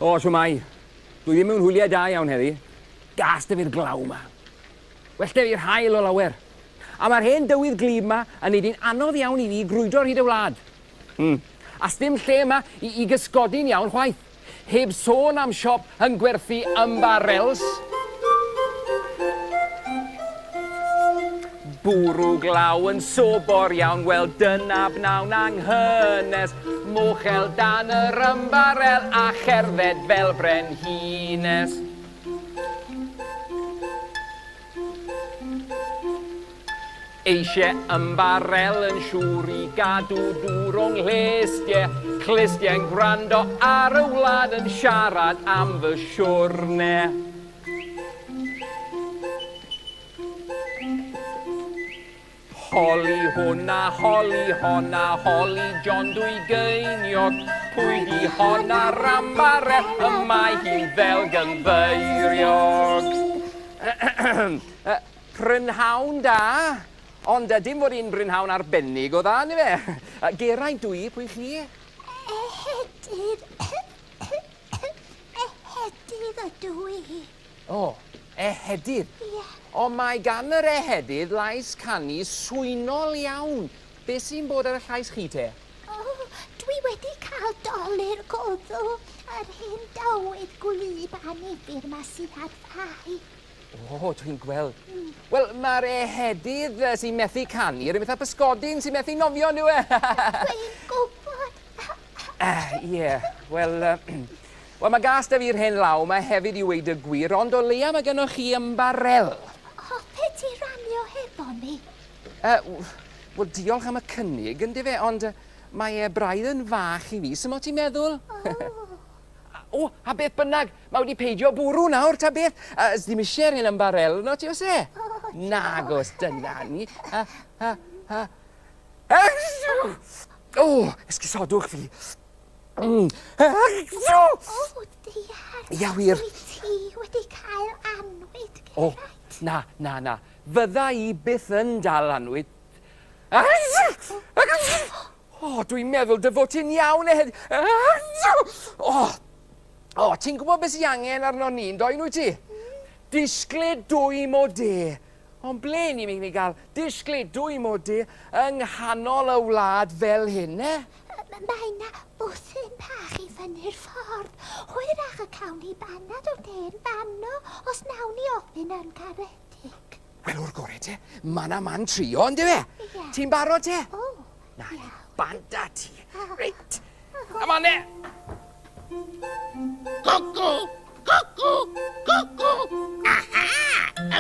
O, shwmae. Dwi ddim mewn hwyliau da iawn heddi. Gas 'da fi'r glaw 'ma. Well 'da fi'r haul o lawer. A mae'r hen dywydd gwlyb 'ma yn neud hi'n anodd iawn i fi grwydro ar hyd y wlad. Hmm. A sdim lle yma i, i gysgodi'n iawn chwaith. Heb sôn am siop yn gwerthu ymbarels. Bwrw glaw yn sobor iawn, wel dyna bnawn anghynnes. Mochel dan yr ymbarel a cherdded fel brenhines. Eisie ymbarel yn siŵr i gadw dŵr o 'nghlustie, clustie'n gwrando ar y wlad yn siarad am fy siwrne. Holi hwn a holi hon a holi John Dwygeiniog, pwy di hon a'r ambarel y mae hi'n ddel gynddeiriog. Prynhawn da! Ond dim fod hi'n brynhawn arbennig o dda, yndyfe? Geraint dw i, pwy chi? Ehedydd. Ehedydd ydw i. O, ehedydd. Ie. Ond mae gan yr ehedydd lais canu swynol iawn. Be sy'n bod ar y llais chi te? O, dwi wedi cael dolur gwddw, yr hen dywydd gwlyb annifyr 'ma sydd ar fai. O, dwi'n gweld. Wel, mae'r ehedydd sy'n methu canu, yr un fath â pysgodyn sy'n methu nofio, on'd yw e? Dwi'n gwybod. Ie, wel, wel, mae gas 'da fi'r hen law 'ma hefyd i weud y gwir, ond o leia mae gynnoch chi ymbarel. Hoffet ti rannu o hefo mi? Wel, diolch am y cynnig, yndyfe, ond mae e braidd yn fach i fi, sut ti'n meddwl? O! O, a beth bynnag, mae wedi peidio bwrw nawr, ta beth. Uh, ddim eisiau'r hen ymbarel yno ti, oes e? Nag oes, dyna ni. Ha, ha, ha. O, esgusodwch fi. Mm. O, diar. Ia, wir. Wyt ti wedi cael annwyd, Geraint? O, na, na, na. Fydda i byth yn dal annwyd. O, dwi'n meddwl dy fod ti'n iawn e heddi. O, o, ti'n gwybod beth sy'n angen arno ni, yn doen wyt ti? Disgled dwym o de. Ond ble ni'n mynd i gael disgled dwym o de yng nghanol y wlad fel hyn, e? Mae yna bwthyn bach i fyny'r ffordd. Hwyrach y cawn ni banad o de'n fanno os nawn ni ofyn yn caredig. Wel, o'r gore te, ma' 'na man trio, on'd yfe? Ie. Ti'n barod te? O, Na ni, iawn. bant â ti. Reit, come on 'ne. Cwcw! Cwcw! Cwcw! Aha!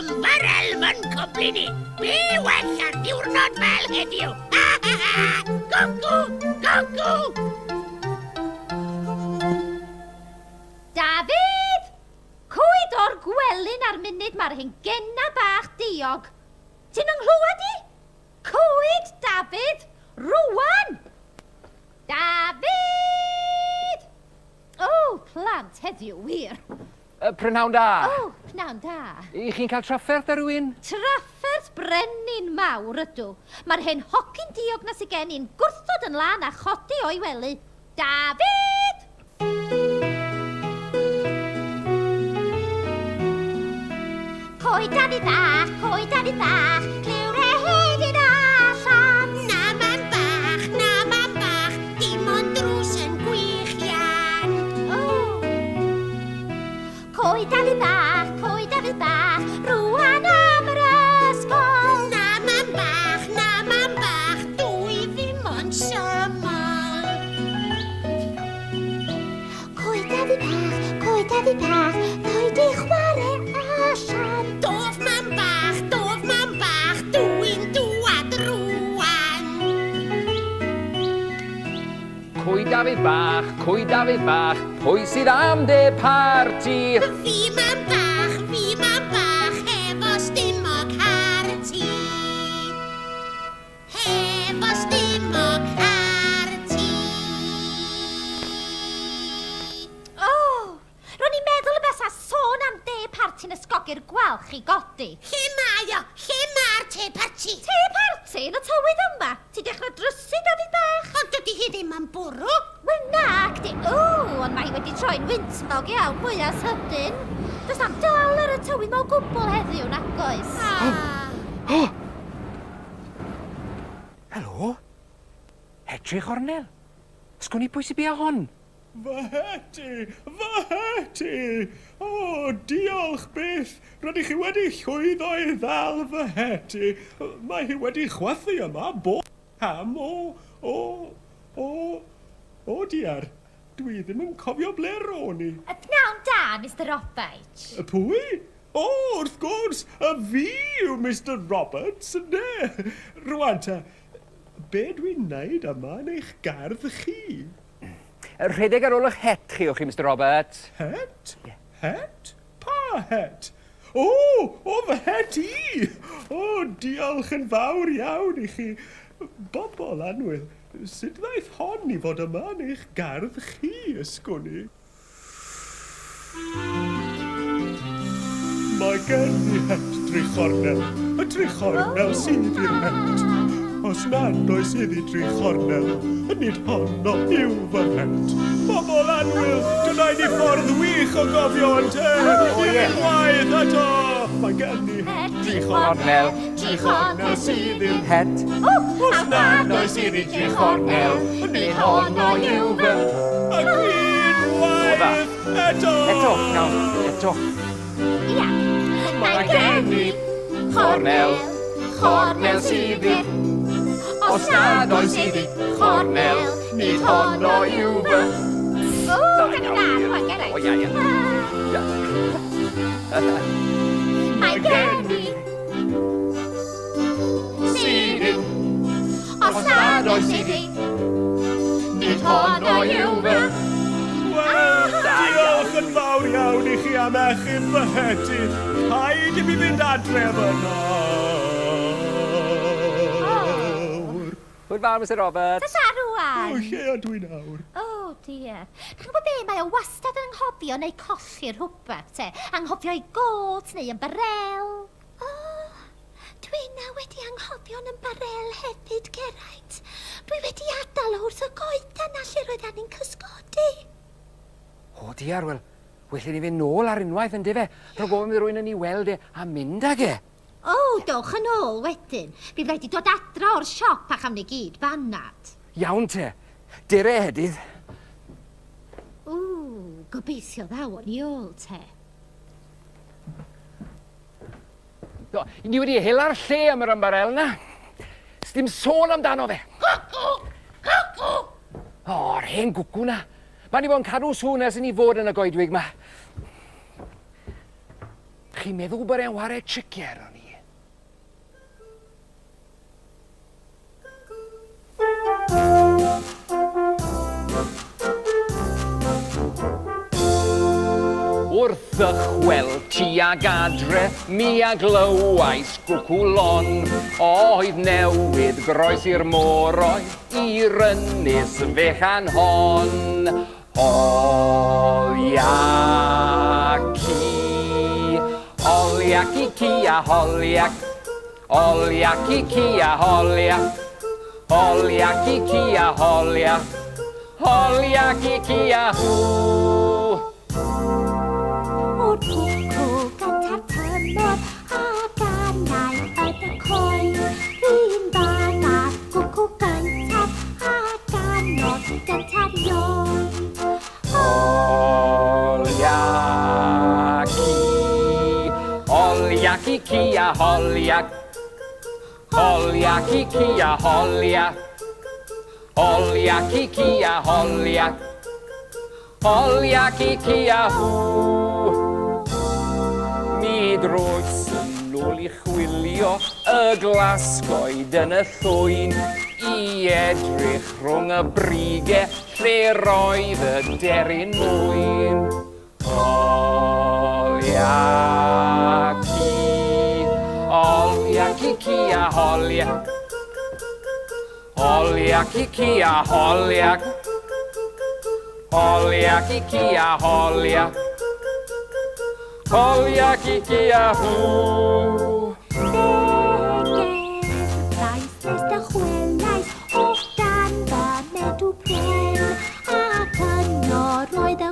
Ymbarel fy'n cwpli ni! Be well ar ddiwrnod fel heddiw? Ha ha ha! Cwcw! Cwcw! Dafydd! Cwyd o'r gwely 'na'r munud ma'r hen genna bach diog. Ti'n 'y nghlywed i? Cwyd, Dafydd! Rŵan! Dafydd! O, plant heddiw, wir. Prynhawn da. O, pnawn da. I chi'n cael trafferth 'da rhywun? Trafferth brenin mawr ydw. Ma'r hen hogyn diog 'na sy gen i'n gwrthod yn lân a chodi o'i wely. Dafydd! Coed Dafydd bach, coed Dafydd bach, clyw'r ehedyn allan. Na mam bach, na mam bach, dim ond drws yn gwichian. O! Coed Dafydd bach, coed Dafydd bach, rŵan am yr ysgol. Na mam bach, na mam bach, dw i ddim ond syml. Coed Dafydd bach, coed Dafydd bach, ddoi di chwarae allan. Dof mam bach, dof mam bach, dw i'n dŵad rŵan. Cwy Dafydd bach, cwy Dafydd bach, pwy sydd am de parti? Fi mam bach, fi mam bach, hefo stumog harti. Hefo stumog harti. O! Ro'n i'n meddwl y bysa sôn am de parti'n ysgogi'r gwalch i godi. Lle mae o? Lle mae'r te parti? Te parti? Yn y tywydd yma? Ti'n dechrau drysu, Dafydd bach? Ond dydy hi ddim yn bwrw. Wel nac di. O! ond mae hi wedi troi'n wyntog iawn mwya sydyn. Does na'm dal ar y tywydd 'ma o gwbl heddiw, nagoes? O! Helo? Edrych ornel. Sgwn i pwy sy bia hon? Fy het i! Fy het i! O, diolch byth! Rydych chi wedi llwyddo i ddal fy het i. Mae hi wedi chwythu yma bob cam o... o... o... o diar, dwi ddim yn cofio ble ro'n i. Pnawn da, Mister Robaits. Pwy? O, wrth gwrs, y fi yw Mister Roberts, ynde? Rwan te, be dwi'n wneud yma yn eich gardd chi? Rhedeg ar ôl eich het chi, o'ch chi, Mister Roberts. Het? Het? Pa het? O, o, fy het i! O, diolch yn fawr iawn i chi. Bobl annwyl, sut ddaeth hon i fod yma yn eich gardd chi, ysgwn i? Mae gen i het trichornel, y trichornel sydd i'r het. Os nad oes iddi trichornel, nid honno yw fy het. Bobl annwyl, dyna i ni ffordd wych o gofio ynte! Unwaith eto! Mae gen i het trichornel, trichornel sydd i'r het. Os nad oes iddi trichornel, nid honno yw fy... Ac unwaith eto! Eto, iawn, eto. Ia. Mae gen i chornel, chornel sydd i'r... Os nad oes iddi chornel, nid honno yw fy... O, gan y da, rwan, Geraint. O, ia, ia. Mae gen i Sydd i'r... Os nad oes iddi, nid honno yw fy... Wel, diolch yn fawr iawn i chi am achub fy het i. Rhaid i mi fynd adref yn awr. Hwyl fawr, Mister Roberts. Ta-ta rwan. O, lle ydw i nawr? O, dear. Chi'n gwybod be, mae o wastad yn anghofio neu colli rhywbeth, te. Anghofio ei got neu ymbarel. O, dwi na wedi anghofio'n ymbarel hefyd, Geraint. Dwi wedi adael o wrth y goedan na lle roedd ni'n cysgodi. O, diar, wel, well i ni fynd nôl ar unwaith, yndyfe? Rhag ofn fydd rhywun yn ei weld e a mynd ag e. O, dowch yn ôl wedyn. Bydd rhaid i dod adra o'r siop a chawn ni gyd banad. Iawn te. Dere, Hedydd. O, gobeithio ddaw o'n i ôl te. Do, ni wedi hela'r lle am yr ymbarel na. Sdim sôn amdano fe. Cwcw! Cwcw! O, yr hen gwcw na. Mae ni bod yn cadw sŵn ers i ni fod yn y goedwig ma. Chi'n meddwl bod e'n whare triciau arno ni? Wrth ddychwel tuag adre, mi a glywais gwcwlon oedd newydd groesi'r môr oedd i'r ynys fechan hon. Oliaci, oliaci cia holiac, oliaci cia holiac, oliaci cia holiac, oliaci cia hw. O'r cwcw gynta'r tymor a ganai yn y coed, rhywun fan a'r cwcw gyntaf a ganodd gynta'r ioed. Oliaci, oliaci cia holiac, oliaci cia holiac, oliaci cia holiac, oliaci cia hw. Mi droes yn ôl i chwilio y glasgoed yn y llwyn i edrych rhwng y brige lle roedd y deryn mwyn. Oliaci, oliaci cia holiac, oliaci cia holiac, oliaci cia holiac, oliaci cia hw. Fe gerddais nes dychwelais o dan fy medw pren, ac yno roedd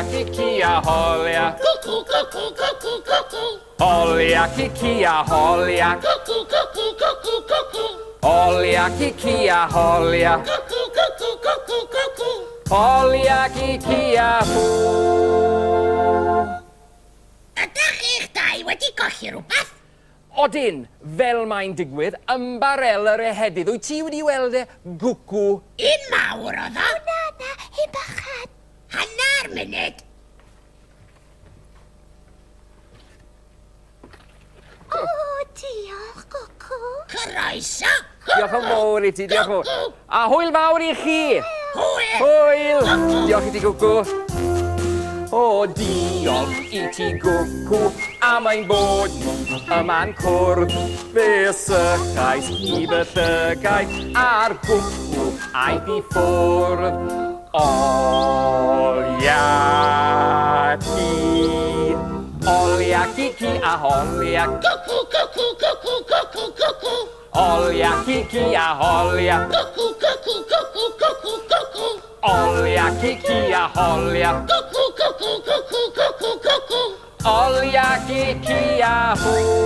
Olia, cici a holia. Cwcw, cwcw, cwcw, cwcw. Olia, cici a holia. Cwcw, cwcw, cwcw, cwcw. Olia, cici a holia. Cwcw, cwcw, cwcw, cwcw. Olia, cici a hw. Ydych chi'ch dau wedi golli rhywbeth? Odyn, fel mae'n digwydd, ymbarel yr ehedydd. Wyt ti wedi weld e gwcw? Un mawr oedd o. Na, na, un bychan. Hannar munud. O, diolch, Gwcw. Croeso. Diolch yn fawr i ti, diolch yn fawr. A hwyl fawr i chi! Hwyl! Hwyl! Diolch i ti, Gwcw. O, diolch i ti, Gwcw, am ein bod ni yma'n cwrdd. Fe sychais i fy llygaid a'r gwcw aeth i ffwrdd. Olia ci, olia ci ci a holia. Cwcw, cwcw, cwcw, cwcw, cwcw. Olia ci ci a holia. Cwcw, cwcw, cwcw, cwcw, cwcw. Olia ci ci a holia. Cwcw, cwcw, cwcw, cwcw, cwcw. Olia ci ci a hw.